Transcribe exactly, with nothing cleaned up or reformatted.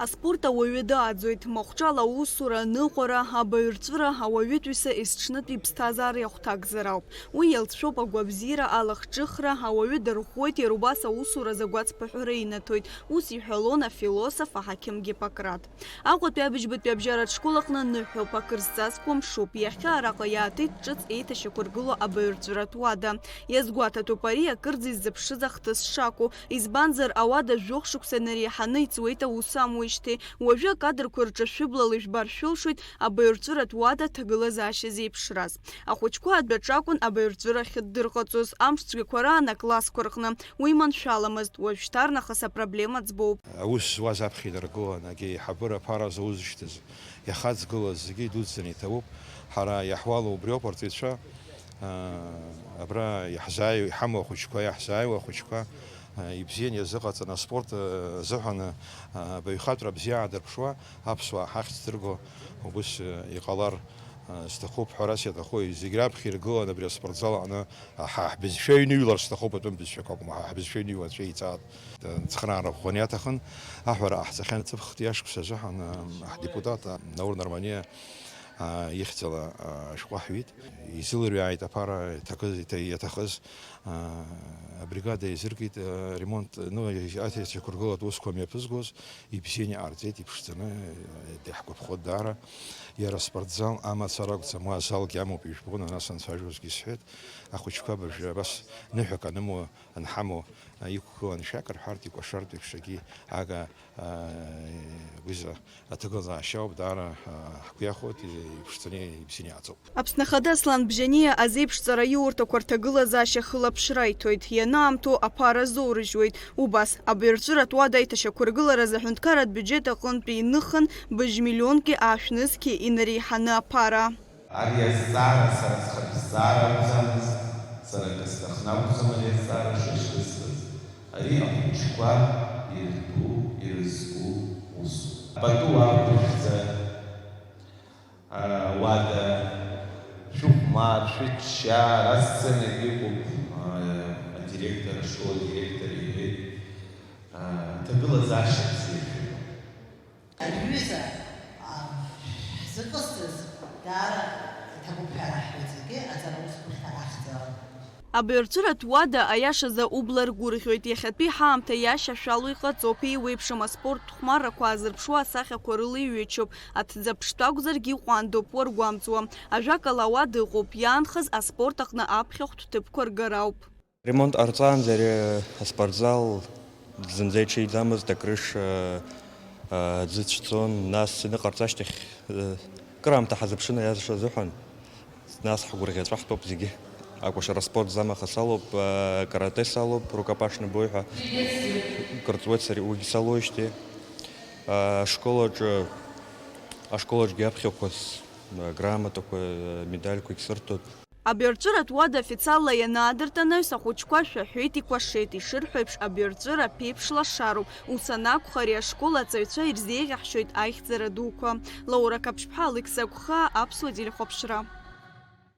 Аспорт ауаҩы дааӡоит, махәҿала аусура, аныҟәара, абаҩрҵәыра, ауаҩытәыҩса есҽнытәи иԥсҭазаареи ахәҭакзар ауп. Уи иалҵшәоуп агәабзиара, алахҿыхра, ауаҩы дырӷәӷәоит, иара убас аусуразы агәацԥыҳәара инаҭоит, ус иҳәалон афилософ аҳақьым Гиппократ. Аҟәатәи абыжьбатәи абжьаратә школ аҟны ныҳәоуп, акыр зҵазкуа мшуп. Иахьа араҟа иааҭыит ҿыц еиҭашьақәыргылоу абаҩрҵәыратә уада. Иазгәаҭатәуп ари акырӡа иззыԥшыз ахҭыс шакәу, избанзар, ауада жәохә шықәса инареиҳаны иҵуеит аус амуижьҭеи. Уажәы акадрқәа рҿы шәыблала ижәбар шәылшоит абаҩрҵәыратә уада аҭагылазаашьа зеиԥшраз. Ахәыҷқәа адәаҿы акәын абаҩрҵәыра ахьыддырҟаҵоз, амш цәгьақәа раан аклассқәа рҟны. Уи маншәаламызт, уажәшьҭарнахыс апроблема ӡбоуп. Аус зуаз аԥхьа инаргылан, егьи аиҳабыра аԥара зоузышьҭыз, иахаҵгылаз зегьы идуӡӡаны иҭабуп. Ҳара иаҳуалу убриоуп, арҵаҩцәа, аа, абра иаҳзааиуа, иҳамоу ахәыҷқәа, иаҳзааиуа ахәыҷқәа, аа, ибзианы иазыҟаҵаны аспорт, аа, азыҳәан, аа, абаҩхатәра бзиа аадырԥшуа, аԥсуаа ҳахьӡ дырго убыс, аа, иҟалар, аа, сҭахуп, ҳәарас иаҭаху зегь раԥхьа иргыланы абри аспортзал аҟны Аҳа, ҳбызшәа иҩныҩлар сҭахуп, атәым бызшәақәа акәым, аҳа, ҳбызшәа иҩныҩлар аҵәа еиҵаат. Ҵхраара ӷәӷәаны иаҭахын, аҳәара ҟаҳҵахьан. Ҵыԥх иашықәса азыҳәан, ам, ҳдепутат, а, Наур Нарманиа, а, ихьӡала, а, ашәҟәы ҳҩит. Изылырҩааит аԥара иҭакыз, иҭа-, иаҭахыз, а, абригада еизыркит, а, ремонт, ну, аҭ-, аҭаца иқәыргылатә усқәа мҩаԥызгоз, ибзианы иҟарҵеит, иԥшӡаны, а, иаҳгәаԥхоит даара. Иара аспортзал амацара акәӡам, уа азалгьы амоуп, ижәбон, ана санцәажәозгьы исҳәеит. Ахәыҷқәа абыржәы абас ныҳәак анымоу, анҳамоу, а, иқәгылан шәак рҳәартә, икәашартә еиԥш, егьи ага, а, гәыза аҭагылазаашьа ауп, даара, а, ҳгәы иахәоит, и-, иԥшӡаны, ибзианы иааӡоуп. Аԥсны Ахада Аслан Бжьаниа азеиԥшҵара иурҭақәа рҭагылазаашьа хылаԥшра иҭоит, ианаамҭоу аԥара азоурыжьуеит. Убас, абаҩрҵәыратә уада аиҭашьақәыргыларазы аҳәынҭқарратә биуџьет аҟынтәи иныхын быжь миллионки аашә нызқьи инареиҳаны аԥара. Ари азҵаара сара схатә зҵаара акәӡамызт, сара акы сҭахны акәӡам ари азҵаара шышьҭысҵаз. Ари ахәыҷқәа иртәу, ирызку усуп. Пату уақәышәҵа, а, уада, шәыхәмар, шәыччар, ас сценагь иҟоуп, а, адиректор, ашкол адиректор иҳәеит, а, ҭагылазаашьа бзиа шәымоуп. Аҩыза, а, ҳзыҟасҵаз даара иҭабуп ҳәа раҳҳәоит зегьы аҵара усқәа рҭарахӡа. Абаҩрҵәыратә уада, аиашазы, убла ргәырӷьоит. Иахьатәи ҳаамҭа иашьашәало иҟаҵоуп, еиуеиԥшым аспорттә хәмаррақәа аазырԥшуа асахьақәа рыла иҩычоуп. Аҭӡаԥштәы акәзаргьы иҟәандоуп, уаргәамҵуа. Ажәакала, ауада ыҟоуп, иаанхаз аспорт аҟны аԥхьахәтә ҭыԥқәа ргара ауп. Ремонт ҟарҵаанӡа ари аспортзал зынӡа иҽеиӡамызт, акрыша, а, аӡы цәцон, нас иныҟарҵа ашьҭахь, а, кыраамҭа ҳазыԥшын аиаша азыҳәан, нас ҳгәырӷьаҵәа ҳтәоуп зегьы. Акәашара спорт замаха салоуп, а, каратэ салоуп, рукопашный бой ҳәа. Кырҵуеит сара уигь салоижьҭеи. А, ашколаҿы, ашколаҿгьы аԥхьақәа с-, грамотақәа, медальқәагь сырҭоит. Абаҩрҵәыратә уада официалла ианаадырт анаҩс, ахәыҷқәа шәаҳәеит, икәашеит, ишырҳәо еиԥш, абаҩрҵәыра ԥеиԥш лашароуп. Ус анакәха, ари ашкол аҵаҩцәа ирзеиӷьаҳшьоит аихьӡара дуқәа. Лаура Қаԥшьԥҳа, Алықьса Гәхаа, Аԥсуа телехәаԥшра.